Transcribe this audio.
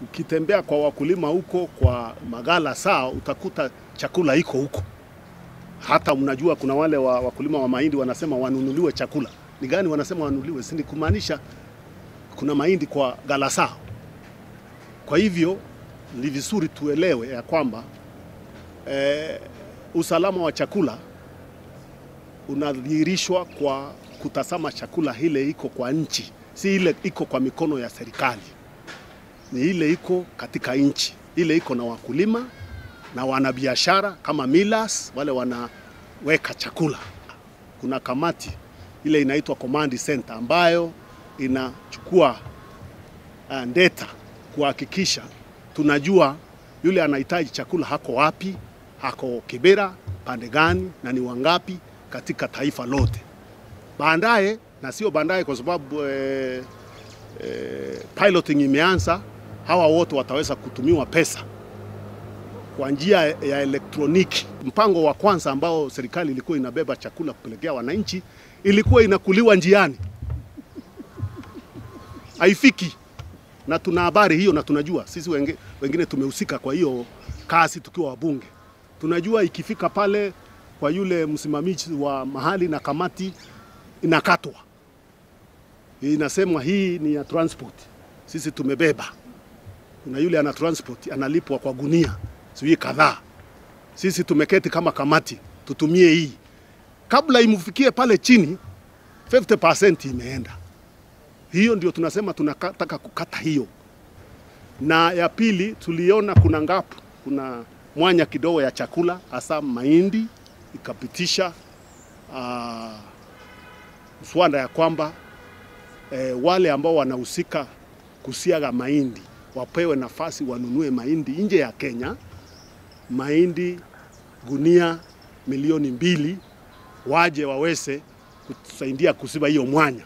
Ukitembea kwa wakulima huko kwa magala saa utakuta chakula iko huko. Hata mnajua kuna wale wakulima wa mahindi wanasema wanunuliwe chakula. Ni gani wanasema wanunuliwe? Si ni kumaanisha kuna mahindi kwa gala saa. Kwa hivyo ni vizuri tuelewe ya kwamba usalama wa chakula unadhihirishwa kwa kutazama chakula ile iko kwa nchi, si ile iko kwa mikono ya serikali. Ni ile iko katika nchi, ile iko na wakulima na wanabiashara kama millers, wale wanaweka chakula. Kuna kamati ile inaitwa Command Center ambayo inachukua data kuhakikisha tunajua yule anahitaji chakula hako wapi, hako Kibera, pande gani na ni wangapi katika taifa lote. Baadaye, na sio baadaye kwa sababu piloting imeanza, hawa wote wataweza kutumiwa pesa kwa njia ya elektroniki. Mpango wa kwanza ambao serikali ilikuwa inabeba chakula kupelekea wananchi ilikuwa inakuliwa njiani, haifiki. Na tuna habari hiyo na tunajua sisi wengine tumehusika kwa hiyo kazi tukiwa wabunge. Tunajua ikifika pale kwa yule msimamizi wa mahali na kamati inakatwa. Inasemwa hii ni ya transport, sisi tumebeba. Kuna yule ana transport analipwa kwa gunia sijui kadhaa. Sisi tumeketi kama kamati tutumie hii. Kabla imfikie pale chini 50% imeenda. Hiyo ndio tunasema tunataka kukata hiyo. Na ya pili tuliona kuna ngapu, kuna mwanya kidogo ya chakula hasa mahindi, ikapitisha mswada ya kwamba wale ambao wanahusika kusiaga mahindi wapewe nafasi wanunue mahindi nje ya Kenya, mahindi gunia 2 milioni waje waweze kusaidia kusiba hiyo mwanya.